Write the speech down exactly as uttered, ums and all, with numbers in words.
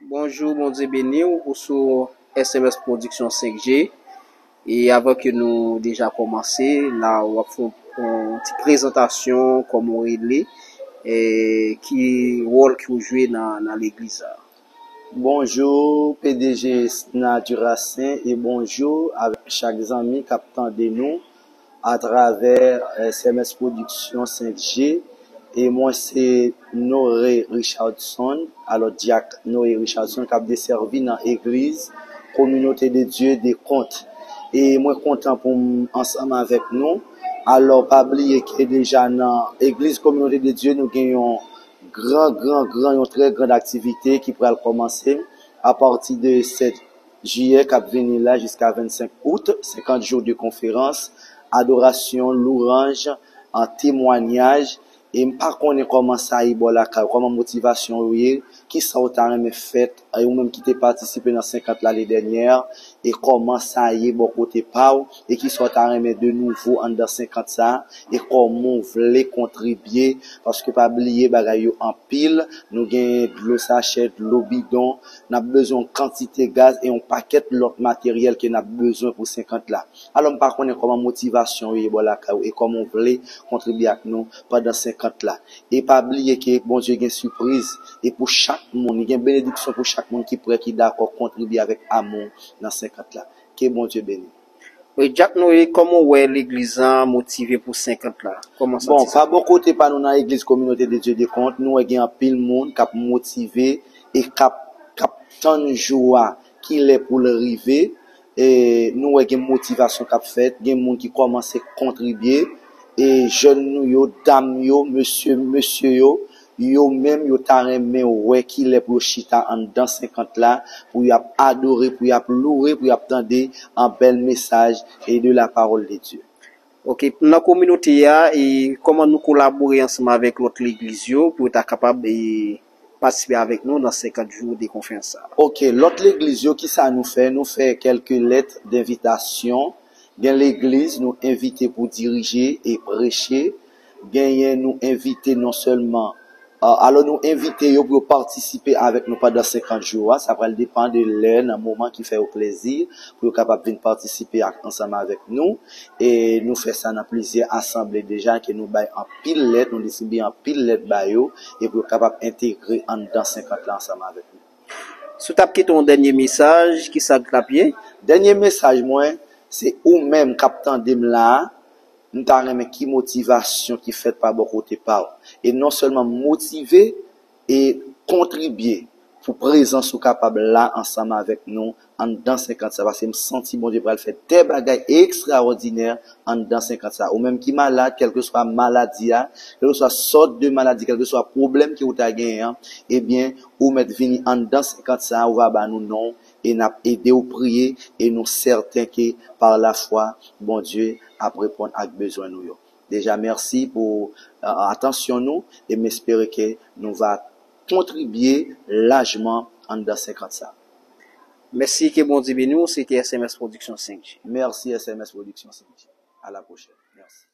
Bonjou, Bondye beni w, ou sou S M S Production cinq G. E avan ke nou deja kòmanse, la w ap fè yon, yon ti prezantasyon, kòman w rele, e ki wòl ke w jwe nan, nan legliz la. Bonjou, P D G Sna Duracin, e bonjou avèk chak zanmi k ap tande nou atravè, eh, S M S Production cinq G. E mwen se Noré Richardson, alò dyak Noré Richardson k ap desèvi nan egliz Communauté de Dieu de Kont. E mwen kontan pou m ansanm avèk nou. Alò, pa bliye ke deja nan egliz Communauté de Dieu, nou gen yon gran, gran, gran, yon trè grand aktivite ki pral kòmanse apati de sèt jiyè k ap vini la jiska vennsenk out, senkant jou de konferans, adorasyon, louwanj, an temwayaj, e m pa konnen kòman sa ye bò lakay ou, kòman motivasyon ou ye, kisa ou ta renmen fèt, e ou menm ki te patisipe nan senkant lane dènyè, e kòman sa ye bò kote pa w, e kisa w ta renmen de nouvo anndan senkant sa, e kòman w vle kontribye, paske pa bliye bagay yo anpil, nou gen dlo sachè, dlo bidon, n ap bezwen yon kantite gaz e yon pakèt lòt materyèl ke n ap bezwen pou senkant la. Alò, m pa konnen kòman motivasyon ou ye bò lakay ou e kòman w vle kontribye ak nou pandan senkant la. E pa bliye ke Bondye gen sipriz e pou chak moun, li gen benediksyon pou chak moun ki prè, ki dakò kontribye avèk amou nan senkant la. Ke Bondye beni. Wi, Dyak Noé, kòman w wè legliz la motive pou senkant la? Kòman w santi sa? Bon, pa bò kote pa nou nan Egliz Communauté de Dieu de Kont, nou wè gen anpil moun k ap motive e k ap, k ap tann jou a, ki lè pou l rive. E nou wè gen motivasyon k ap fèt, gen moun ki kòmanse kontribye, e jèn nou yo, dam yo, mesye, mesye yo, yo menm yo ta renmen wè ki lè pou yo chita anndan senkant la, pou y ap adore, pou y ap loure, pou y ap tande an bèl mesaj e de la parole de Dieu. Ok, nan kominote a, e kòman nou kolabore ansanm avèk lòt legliz yo pou yo ta kapab, e, patisipe avèk nou nan senkant jou de konferans sa a? Ok, lòt legliz yo, kisa nou fè? Nou fè kèlke lèt denvitasyon. Gen legliz nou envite pou dirije e preche. Genyen nou envite non sèlman, a, alò nou envite yo pou yo patisipe avèk nou pandan senkant jou a. Sa pral depann de lè nan moman ki fè yo plezi pou yo kapab vin patisipe ak, ansanm avèk nou. E nou fè sa nan plizyè asanble deja, ke nou bay anpil lèt, nou distribiye anpil lèt ba yo, e pou yo kapab entegre anndan senkant la ansanm avèk nou. Si w t ap kite yon dènye mesaj, kisa l t ap ye? Dènye mesaj mwen, se ou menm k ap tande m la a, m ta renmen ki motivasyon ki fèt pa bò kote pa w. E non sèlman motive, e kontribye pou prezans ou kapab la ansanm avèk nou anndan senkant sa, paske m santi Bondye pral fè de bagay ekstraòdinè anndan senkant sa. Ou menm ki malad, kèlkeswa maladi a, kèlkeswa sòt de maladi, kèlkeswa pwoblèm ke ou ta genyen an, ebyen, ou mèt vini anndan senkant sa, ou va ba nou non w, e n ap ede w priye, e nou sèten ke pa lafwa, Bondye ap reponn ak bezwen nou yo. Deja, mèsi pou, euh, atansyon nou, e m espere ke nou va kontribye lajman anndan senkant sa. Mèsi, ke Bondye beni w. Se te S M S Production senk G. Mèsi, S M S Production senk G. À la prochaine. Mèsi.